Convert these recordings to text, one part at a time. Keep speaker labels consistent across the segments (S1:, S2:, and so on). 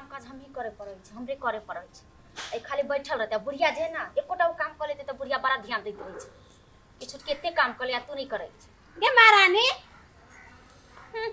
S1: काम काज हमही करे पड़ै छै, हमरे करे पड़ै छै। ए खाली बैठल रहतै। आ बुढ़िया जे है ना, एकोटा ओ काम कऽ लेतै तऽ बुढ़िया बड़ा ध्यान दैत रहै छै कि छोटकी एते काम कऽ ले आ तू नहि करै छै। गे महारानी,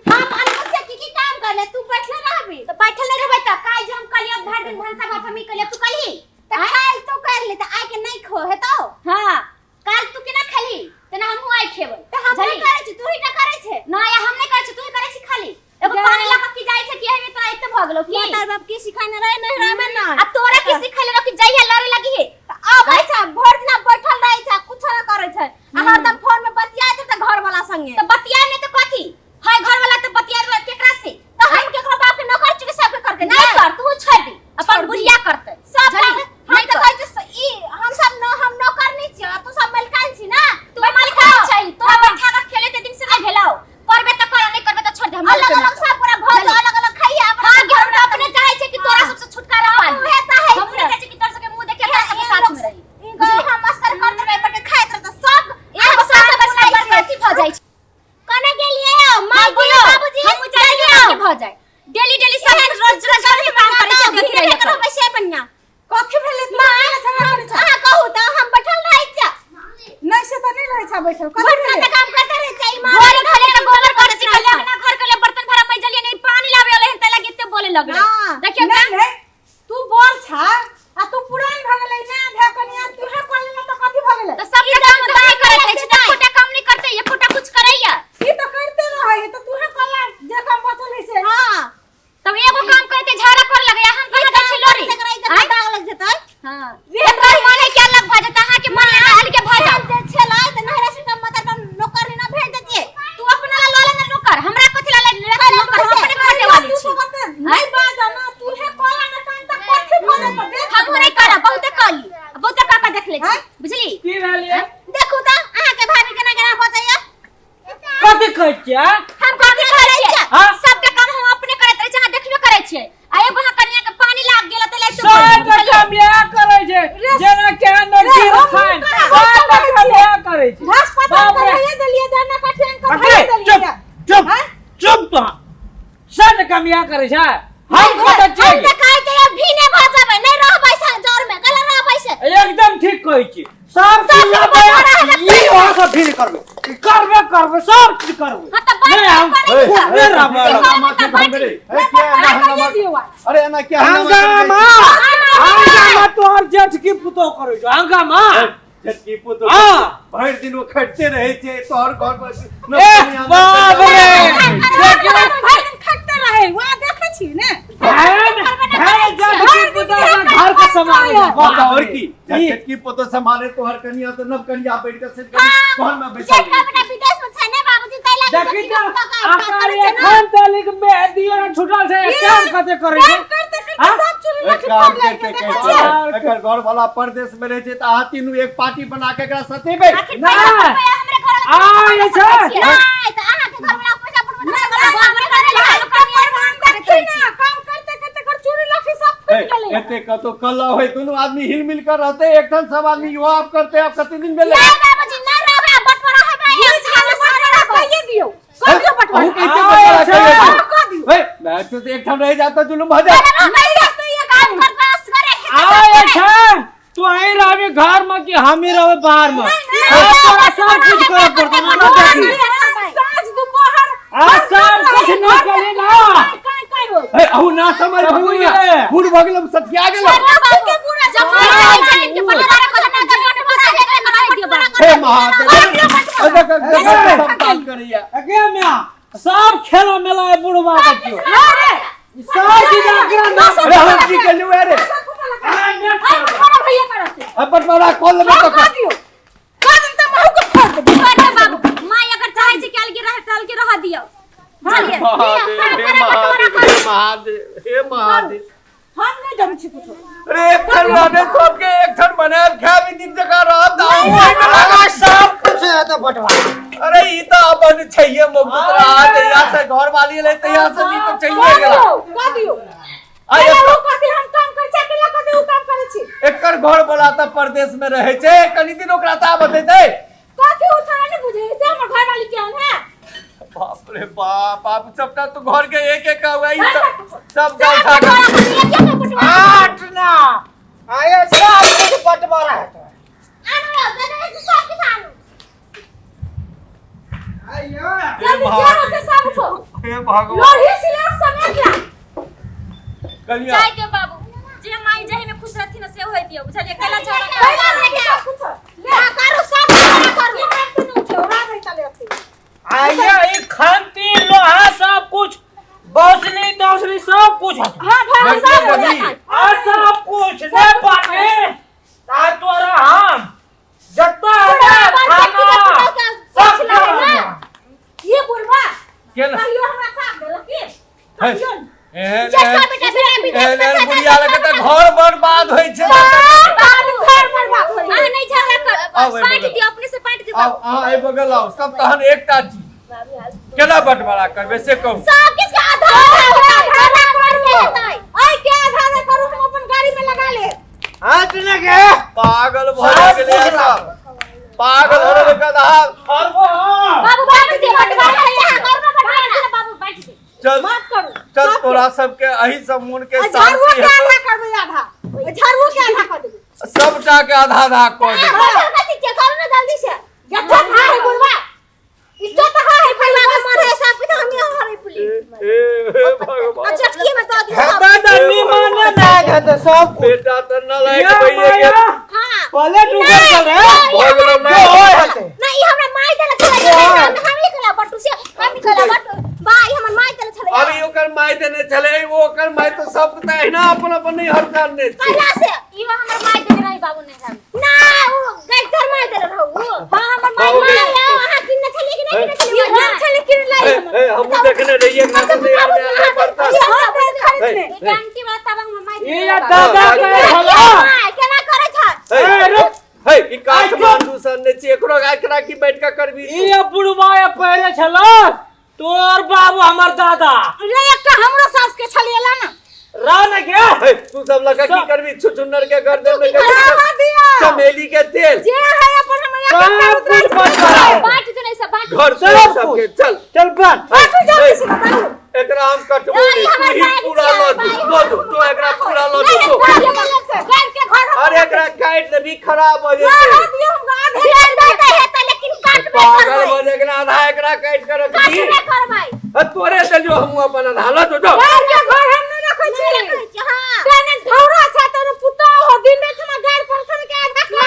S2: हम अनमोल से की की काम कर ले, तू बैठल रहबी?
S1: तऽ बैठल नहि रहबै तऽ काल्हि जे हम कहलियै भरि दिन भनसा भात हमही कलियै, तू कलही?
S2: तऽ खाइल तू कर ले तऽ आइ के नहीं खो हेतौ।
S1: हाँ, काल्हि तू केना खेलही तेना हमहूँ आइ खेबै।
S2: तऽ हम नहीं
S1: बुझलही?
S2: करै छी, तू ही टा करै छे।
S1: नहि, हम नहि करै छी, तू ही करै छी। खाली एगो
S2: जा।
S1: पानी लऽ कऽ की जाइ छै कि एहिमे तोरा एते भऽ गेलौ की?
S2: माता बाप की सिखाने रहे नहीं रहे ना।
S1: आ तोरा की सिखैले रह कि जइहे लड़े लगी हे?
S2: आबै छै, भरि दिना बैठल रहै छै, कुछो नहि करै छै आ हरदम फोन में बतियाइत रहतै घर वाला संगे।
S1: तऽ बतिया नहि तऽ कथी है घर वाला? तऽ बतिया रहे केकरा से?
S2: तऽ हम केकरो बाप के नौकर छी कि सबके करके?
S1: नहीं कर, तू छोड़ दी, अपन
S2: छोड़ दी।
S1: बुढ़िया करतै।
S2: सब
S1: बुझलही?
S2: काम हम
S1: नहीं
S2: तऽ
S1: कर।
S2: कहै छी ई हम सब न हम नौकर नहीं छियै, तू सब मालिकान छी ना।
S1: तू मालिकान छै, तोरा बैठा के खेले ते दिन से नहीं भेलौ। करबे तऽ कर, नहीं करबे तऽ छोड़ दे, हमरा
S2: अलग
S1: कोई
S2: अलग
S1: मतलब।
S2: सब पूरा भोज
S1: बुझलही?
S2: अलग अलग खाइए अपन।
S1: हाँ, कि हम तऽ अपने चाहै छै कि तोरा सबसे छुटकारा पा ली।
S2: उहे चाहै
S1: हम
S2: छियै।
S1: नहीं चाहै छै कि तोरा सबके मुंह देखे तोरा सबके साथ में रही।
S2: इनको हम मस्कर करते रहे बट खाइत रहते सब।
S1: एगो
S2: सब
S1: काम
S2: बसै
S1: बस
S2: छै।
S1: अथी भऽ जाइ छै।
S2: कने गेलियै यौ माय?
S1: हाँ, बोलो।
S2: बाबूजी
S1: हम चाहै छी
S2: जल्दी
S1: कि भऽ जाए। डेली डेली सब रोज रोज सब काम करै छै, देखि रहियै
S2: करो वैसे बढ़िया।
S3: कथी भेलै? तू अकेले झगड़ा करै छा?
S2: अहाँ कहू तऽ हम बैठल रहै छियै?
S3: नहि, से तऽ नहि रहै छा बैठल। कथी
S2: भरि दिन
S3: भेलै?
S2: तऽ काम करते रहै छियै, ई माँ
S1: घर घरे के गोबर कर सिखल, अपना घर के लिए बर्तन भरा मैं जलिए नहीं, पानी लावे वाले हन तला केते बोले लगले।
S2: हाँ।
S1: देखियो।
S3: नहि नहि, तू बोल छा आ तू पुरान भऽ गेलै ना धे कनिया, तूहे कऽ लेला तऽ कथी भऽ गेलै?
S1: तो सब के काम तो नहीं करत रहै छै, तऽ एकोटा काम नहीं करते, एकोटा कुछ करैया?
S3: ई तऽ करिते रहै है तऽ तूहे कऽ ला जे काम बचल है से।
S2: हाँ।
S1: तब एगो काम करते झगड़ा कर लगे, हम कहाँ जाइ छी लोरी?
S2: तकरा इज्जत दाग लग जेतै।
S1: हां, एकर मन है क्या अलग भऽ जेतै, अहाँ के मन है अलगे भऽ जाओ।
S2: जे छेलै तऽ नहरा से कम मत अपन नौकर ना भेज देतियै।
S1: तू अपना ला लऽ ले ना नौकर, हमरा कथी ला ले नौकर? हम अपने खटे वाली
S3: तू
S1: छी।
S3: सब ओते नहि बाज ना, तूहे कऽ ला ना काम तऽ कथी भऽ जेतौ देख।
S1: हमहूँ नहीं करब, बहुते कहली, बहुते कह के देख ले छी, बुझली?
S4: की भेल ये?
S2: देखू तऽ अहाँ के भाभी केना केना बजैया।
S4: कथी कहै छियै?
S1: हम कथी कहै छियै?
S4: हाँ?
S1: सबटा काम हम अपने करैत रहै छी, अहाँ देखबे करै छियै। आ एगो अहाँ कनिया के पानी लाग गेल तऽ लाइट
S4: सब काम इएह करै छै, जेना केहन गिर खान सब काम इएह करै छै।
S3: घास पात
S4: बाप रे।
S3: करैये देलियै, जाना काटियन के
S4: अरे,
S3: भरे देलियै।
S4: चुप चुप चुप। तो सब काम इएह करै छै, हम कतऽ
S2: हम
S4: छियै?
S2: तऽ कहै छियै भीने भऽ जेबै, नहि रहबै से जर में कल रहबै से।
S4: एकदम ठीक कहै छी। सब चीज
S2: सब
S4: लबै
S2: बड़ा
S4: ई वहाँ से फिर करबै, करबे करबै, सब चीज करबै।
S1: हाँ, तऽ बात
S4: नहीं, हम
S1: करै छी।
S4: नहीं रहबै।
S5: हंगामा के घर में रे। ए, क्या एना हंगामा? अरे एना क्या हंगामा?
S4: हंगामा हंगामा तोहर जेठ की पुतोह करै छौ हंगामा।
S5: जेठकी पुतोह?
S4: हाँ।
S5: भरि दिन ओ खटिते रहै छै तोहर घर पर।
S4: ए बाप रे, देखियौ।
S3: भरि दिन खटते रहै, वहाँ देखै छी ने।
S4: भेन भेन जेठ की पुतोह अपना घर के सम्हाले छै।
S5: हाँ,
S4: बाप
S5: और
S4: रे।
S5: की जेठकी पुतोह सम्हाले तोहर कनिया तऽ नव कनिया बैठ के सिर्फ घर में बैसल
S2: जेठका बेटा विदेश में छै ने बाबूजी, ताहि लागी
S4: देखी
S2: जेठकी
S4: तऽ
S2: पुतोह काम
S4: आकार
S2: करै छै ना।
S4: एखन तलिक मेहदियो ने छुटल छै, काम कते करै छै?
S3: काम करते करते
S4: हाँ?
S3: सब चूड़ी
S5: एक
S3: लठी
S5: काम
S3: फोड़
S5: करते
S3: लेलकै, देखै
S5: कहै
S3: छियै?
S5: छै, एकर घर वाला परदेश में रहै छै तऽ अहाँ तीनू एक पार्टी बना के एकरा सतेबै।
S1: आखिर पैसा
S4: नहि।
S1: रुपया हमरे घर वाला
S4: आ ये छै।
S2: नहि तऽ अहाँ के घर वाला पैसा पुरबै तऽ
S1: हमरे घर वाला कनिया काम करैत रहै
S3: देखी
S1: छी।
S3: ना, काम करते करते कर चूड़ी लठी सब
S5: ए,
S3: फूटि गेलै।
S5: एते कतौ कल्ला होय, दुनू आदमी हिल मिल कर रहते, एकठाम सब आदमी युवा आप करते। आप कते दिन भेलै?
S2: नहि बाबूजी, नहि रहबै, बटवारा हेबै,
S3: बुझि गेलै, बटवारा कहिए दियौ, कह दियौ बटवारा।
S5: अहूँ कहिते
S4: आ,
S5: बटवारा
S4: अच्छा।
S5: कहिए दियौ।
S3: हाँ, कह दियौ।
S5: हे, मैं तो एकठाम रहि जात तऽ जुलुम भऽ जायत।
S3: नहि रहतै ये
S2: काम करबै असगरे खेत
S4: आ ये छै, तू ही रहबी घर में कि हम ही रहबे बाहर में? आ तोरा सब कुछ करे पड़तो ना, ना देखी।
S3: साँझ दुपहर
S4: आ सब कुछ नहीं करी ना।
S3: काय काय हो?
S5: हे, अहू ना समझ
S4: अहू
S5: भऽ
S4: ये।
S5: गेलै, बूढ़ भऽ गेलै, सठिया गेलै।
S2: बाबू जब मर जाइ छै कि बटवारा करना तऽ बटवारा हेबै, करा दियौ बाबू।
S5: हे महादेव, अरे देख, देख, देख, सब काम करैया।
S4: अगे म्या सब खेला मेला है बुढ़वा का क्यों सब चीज आकरा ना।
S5: अरे हम की केलू अरे?
S3: बटवारा भैया करत।
S5: अब बटवारा कऽ लेबै तऽ
S3: कह दियौ, कह दियौ तऽ महू के फोड़ देबै।
S1: छोड़ दे बाबू, माय अगर चाहे छै कि अलगे रहे तऽ अलगे रह दियौ, बुझलियै?
S5: महादेव, हे महादेव, हे महादेव, हे महादेव।
S3: हम नहि जनै छी कुछो।
S5: अरे एक ठन रहने सबके एक ठन बनायल खायब दिन जकाँ रहत तऽ अहूँ ओहिमे लागल।
S6: सब कुछ है तो बंटवारा।
S5: अरे ई तऽ अपन छैहे मौगत रहा, जहिया से घर वाली एलै तहिया से नी तऽ चलिए
S3: कह
S5: गेला।
S3: दियौ, कह दियौ।
S5: आ
S3: केला
S5: एकर
S3: ओ कहतै हम काम करै छी, अकेला कहतै ओ काम करै छी।
S5: एकर घर वाला तऽ परदेश में रहै छै, कनी दिन ओकरा तऽ आबत हेतै।
S3: कथी ओ छोड़ा नहि बुझै छै हमर घरवाली केहन है।
S5: बाप रे बाप, आप सबटा तो घर के एक एक हुआ ई सब सब
S2: सब
S5: गाँव
S2: बटवारा
S5: खा
S2: एक
S5: भगवान
S3: लोढ़ी सिलौट समेट ला।
S5: कनिया
S1: जाय के बाबू जे माई जाहि में खुश रहथिन से होय दियो बुझलिए कैला झगड़ा
S3: कैला नहीं सब कुछ ले
S2: करू सब करू।
S3: तू उठे उड़ा दे तले अथी।
S4: आइया ई खंती लोहा सब कुछ बौसली दौसली सब कुछ हतो।
S3: हां भाई
S5: बैठिए
S3: सब हो
S5: कभी।
S3: जाता।
S4: आ सब कुछ ने बाटे ता तोरा हम जत्ता है
S2: बड़
S4: खाना
S2: बड़की के
S4: सब
S2: पुतोह के
S4: खाना।
S2: ना।
S3: ये बुढ़वा
S5: केना
S3: कहियो हमरा साथ देलक की कहियो न।
S5: एहन
S2: चचा
S5: एहन
S2: बेटा बेटा विदेश
S5: एहन
S2: में
S5: एहन
S2: से
S5: बुढ़िया लगे तऽ घर बर्बाद होइ छै।
S2: बाबू घर बर्बाद होई।
S1: अहाँ नहीं झगड़ा कर
S5: आउ, एहि
S1: बांट
S5: बगल।
S1: दियो अपने से बांट दियो
S5: आउ अहाँ एहि बगल आउ सब तहन एकटा चीज केना बंटवारा करबै से कहू।
S2: सब किछ के आधा आधा आधा करके हेतै।
S3: ऐ के आधा ना करू हम अपन गाड़ी में लगा ले।
S6: हाथ लगे
S5: पागल भऽ
S4: सब
S5: गेलै
S4: कुछ
S5: सब पागल भऽ गेलै गधा।
S4: करबो हम।
S2: बाबू बाबू से बंटवारा है करू ना बंटवारा
S1: बाबू बांट दे।
S5: चल
S3: माफ करू।
S5: चल तोरा सबके अही सब मोन के
S3: आ झाड़ुओ
S5: शांति
S3: के आधा
S5: हेतौ।
S3: करबै आधा झाड़ुओ के आधा कर देबै।
S5: सबटा के आधा आधा कऽ देबै।
S2: कथी के करू ना जल्दी से।
S3: जत्था था है बुढ़वा
S2: इज्जत है है परिवार में मरे सब कुछ हम यहाँ हरे पुली।
S5: हे हे भगवान
S2: आ चटकी में दऽ दियौ।
S4: हेतै तऽ निमन
S6: ना हेतै सब कुछ।
S5: बेटा तऽ नालायक
S4: ये
S5: भइए
S4: माया
S5: गेल।
S2: हां
S4: पहले डूबल चल रे
S5: भऽ गेलौ
S4: जो
S5: नालायक।
S4: होय हेतै।
S2: नहीं ई हमरा माई देलक छलै हम ही कला बटू से हम ही कला बटू बाई हमर माई देलक छलै।
S5: अभी ओकर माय देने छलै ओ ओकर माय तऽ सब तऽ अहिना अपन अपन नहीं हरकान ने छै।
S2: कैला से
S1: इहो हमर माई देने रही बाबू ने हम
S2: ना उ गैदर माई देलक रहू।
S1: हां हमर माई
S5: बाबू
S2: माई
S5: के-
S2: आओ अहाँ किनने छलियै कि नहीं किनने छलियै?
S3: ये हम छले किन लाई
S5: हे हे हमहूँ देखने रहियै खातिर नहीं आने आने पड़ता।
S3: हां खरीद
S5: हे,
S3: ले।
S5: हे,
S1: आंटी वाला तब हमर माई
S4: ई
S1: देने
S4: या
S1: रही।
S4: दादा के हला
S2: माई केना करै छै?
S5: हे,
S4: ए, रुक।
S5: हे ई काठमांडू सन ने छी एकरो एकरा की बैठ के करबी
S4: ई या बुढ़वा या पहले छलो तोर बाबू हमर दादा
S3: रे एकटा हमरो सास के छलिए ला ना
S4: रह न के
S5: हे तू सब लगा की करबी छुछुन्नर के गर्दन में
S3: बढ़ावा दिया
S5: चमेली के तेल
S3: जे है अपन हम
S4: सब
S3: एक
S4: कुछ बंटवारा
S1: बांट दे नहीं सब बांट
S5: घर
S4: सब
S5: सब सबके चल
S4: चल बन
S3: बाटू जल्दी से बताओ।
S5: एकरा हम कटबो नहीं तू ही पूरा लऽ जो लऽ जो तू एकरा पूरा लऽ जो तू।
S3: गाय के घर हम
S5: अरे एकरा काटि लेबी खराब हो
S3: ना
S5: जेतै।
S3: दियो हम आधे
S2: भेल देतै हेतै लेकिन काटबे
S5: पागल
S2: करबै।
S5: भऽ जेकरा आधा एकरा काटि के रख दी।
S2: काटबे करबै।
S5: आ तोरे देलियो हमहूँ अपन आधा लऽ जो जो।
S3: गाय के घर हम नहीं रखै छी।
S2: नहीं रखै छी, हां।
S3: तेने धौरा छै तेने पुतोह हो दिन रात हम गाय पर थम के आधा खा।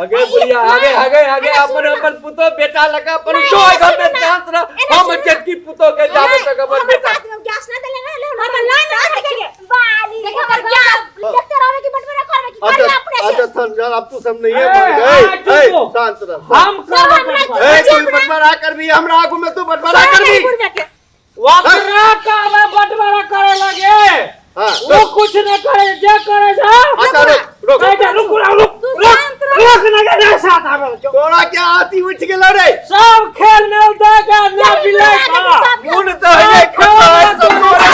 S5: अगे बुढ़िया आगे आगे आगे अपन अपन पुतो बेटा लगा अपन
S2: नहीं,
S5: जो
S2: एना
S5: घर में
S2: सुनू ना,
S5: शांत रह
S2: एना
S5: हम
S2: सुनू ना।
S5: जेतकी पुतो के जाबे तक अपन
S2: हमर
S5: बेटा
S2: साथ में गैस ना देले रहले
S3: हम ना ना रखै
S2: बाली देखो हमर गैस देखते रहबे कि बंटवारा करबै कि
S5: अच्छा
S2: करबै अपने से।
S5: अच्छा थम जा अब तू सब नहीं है
S4: ए,
S5: बन गए
S4: आ,
S5: ए
S4: चुप।
S5: शांत रह।
S4: हम
S2: सब हमरा
S4: करब
S5: ए तू बंटवारा करबी हमरा आगू में तू बंटवारा करबी।
S3: बुढ़वा के
S4: वकरा का बंटवारा करे लगे
S5: हां
S4: वो कुछ न करे जे करे छा
S5: अच्छा रुक रुक।
S4: बेटा रुक रुक
S3: तू
S4: रुक
S3: शांत रह।
S4: रुक न के साथ आवे जो।
S5: तोरा क्या आती उठ गेलो रे?
S4: सब खेल में दे के ना बिले का
S5: मुन तो है खत्ता है सब तोरे।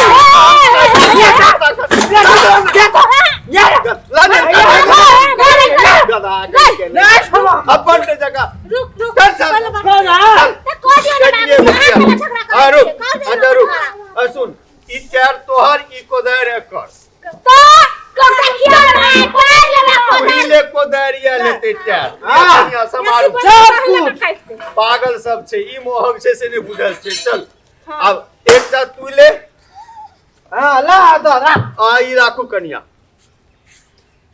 S5: ला ने गधा के ले। अपन के जगह
S2: रुक रुक
S5: चल चल
S4: कौन है
S2: त कह दियो ना
S5: कटिए
S2: बाबू
S5: मुखिया।
S2: अहाँ केना झगड़ा
S5: आ
S2: करै
S5: रुक
S2: छियै? कर दियौ
S5: अच्छा
S2: ना
S5: रुक
S2: बंटवारा।
S5: आ सुन ई चार तोहर ई कोदारि एकर।
S2: तो कह दियो ना, कर लेबै
S5: तू ही ले कोदारिया लेते चार।
S4: हाँ।
S5: बढ़िया समारू।
S4: सब कुछ।
S5: पागल सब छै ई मोहक छै से नहि बुझल छै। चल आब एकटा तू ले।
S6: हां ला दो राख।
S5: आ ई राखू कनिया।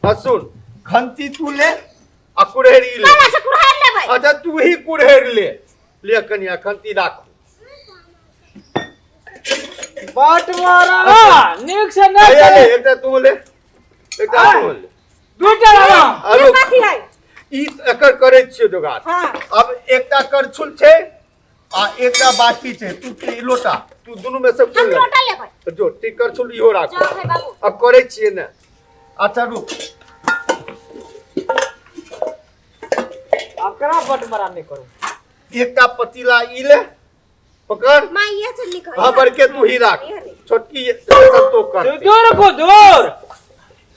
S5: आ सुन खंती तू ले आ कुड़हरि ई ले।
S2: केना से कुड़हरि लेबै?
S5: अच्छा तू ही कुड़हरि ले ले कनिया खंती राखू।
S4: बंटवारा नीक से न
S5: हैया ले
S4: करे
S5: एकटा तू ले एकटा तू ले।
S4: दूटा लावा
S5: आ रुक
S3: कथी है?
S5: ई एकर करै छियै जोगाड़।
S3: हां
S5: अब एकटा करछुल छै आ एकटा बाटी छै तू ई लोटा तू दुनू में से
S2: हम
S5: कोन
S2: लोटा लेबै।
S5: जो ठीक करछुल इहो राखू।
S1: जाओ है बाबू।
S5: अब करै छियै ने। अच्छा रुक
S4: अकरा बंटवारा नहीं करू।
S5: एकटा पतीला ई ले पकड़।
S2: माँ ये से लिखो।
S5: हाँ बड़के तू ही राख छोटकी सब तो कर।
S4: दूर को दूर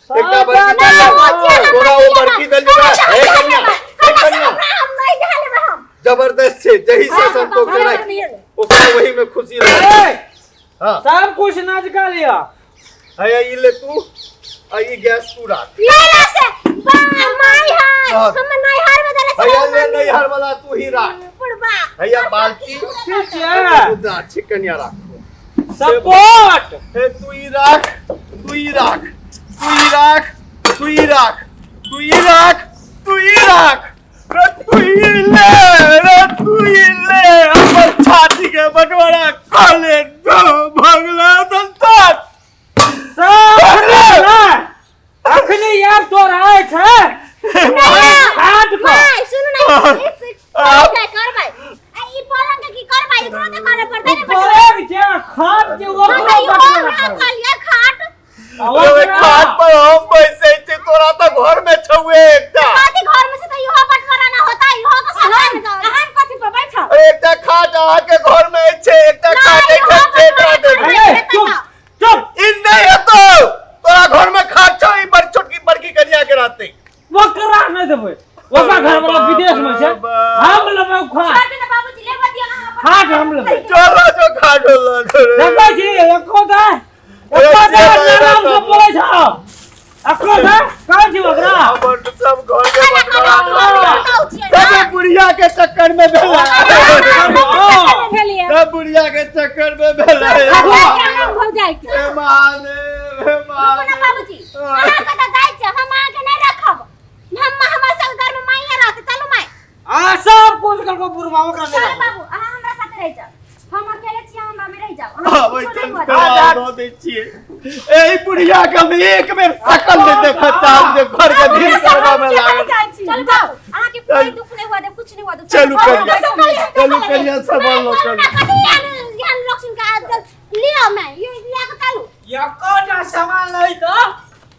S5: एकटा बड़की
S2: ना,
S5: दलिया तोरा ओ बड़की दलिया हे कन्या हे कन्या
S2: हम नहीं जा लेबै हम।
S5: जबरदस्त छै जही से संतोष राख ओकरा वही में खुशी रहे।
S4: ए,
S5: हाँ
S4: सब कुछ नजका लिया।
S5: है ई ले तू आ ई गैस तू राख।
S2: कैला से बा माई है
S5: हाँ।
S2: हम नैहर में देले
S5: हैया ले नैहर वाला तू ही राख।
S2: बुढ़बा
S5: हैया बाल्टी
S4: ठीक छै
S5: मुद्रा छै कन्या राखू।
S4: सपोर्ट।
S5: हे तू ई राख, तू ई राख, तू ई राख, तू ई राख, तू ई राख, तू ई राख, रे तू ई ले, रे तू ई ले, हमर छाती के बंटवारा कर ले, दो भगला संतान।
S4: सब अखनी यार तोर आय छै हाथ को।
S2: माय सुनू ना, एक से करबै आ ई पलंग के की करबै? एकरो त करे पड़तै ने बटवारा।
S4: पलंग जे खाट जे ओकरो
S2: हाँ, इहो
S4: बटवारा
S2: हमरा
S4: करबै।
S2: कहलियै खाट।
S5: अरे खाट पर हम बैसै छी, तोरा तऽ घर में छौए एकटा।
S2: कथी घर में से त इहो बटवारा ना होता, इहो के सामान
S3: अहाँ कथी पर बैठब?
S5: अरे एकटा खाट अहाँ के घर में छै, एकटा खाट
S2: नहि,
S5: एखन
S2: इहो
S5: जेकरा
S2: बटवारा
S5: देबै।
S4: अरे चुप चुप।
S5: ई नहि हेतौ, तोरा घर में खाट छौ, ई बड़ छोटकी बड़की कनिया के रहतै।
S4: ओकरा नहि देबै, ओकरा घर वाला विदेश में छै, हम लेबै खाट।
S2: छोड़ दे बाबूजी, लेबऽ दियौ अहाँ अपन।
S4: खाट हम लेबै।
S5: चल जो खाट ल
S4: देखै छी एको दे, एको दे, आराम से बोलै छौ, एको दे, कहै छी ओकरा।
S5: हमर सब घर के बटवारा
S2: बताउ छियै
S5: सब
S2: ना।
S5: बुढ़िया के चक्कर में भेला,
S3: भेलियै
S5: सब बुढ़िया के चक्कर में भेला।
S3: हो जाए के।
S5: हे महादेव, हे
S2: रुकू ना
S5: महादेव।
S2: बाबूजी, अहाँ कतऽ जाइ छियै? हम अहाँके नहि रखब, हम हमर सब घर में माइये रहतै। चलू माय।
S4: आ सब कुछ करको बुढ़वा ओकरा
S2: चलू
S4: देबै।
S2: बाबू, अहाँ हमरा साथे रहि जाउ, हम अकेले छियै, हमरा में रहि जाउ, अहाँ
S5: आबै
S2: कुछो
S5: चल
S2: नहि हुअ देब।
S5: दऽ दै छियै एहि बुढ़िया के, हम एक बेर शकल नहि देखऽ चाहब जे घर के भीड़ करबा में लागल।
S1: चलू बाबू, अहाँके कोई दुख नहीं हुआ देब, कुछ नहीं हुआ देब।
S5: चलू करिया,
S2: चलू,
S5: चलू करिया, सब लो
S2: चलू
S5: चलू।
S2: ना, कथी यान यान लोग सुन के आजकल लियो मैं ये लिया के चलू।
S4: एकोटा सामान लै तऽ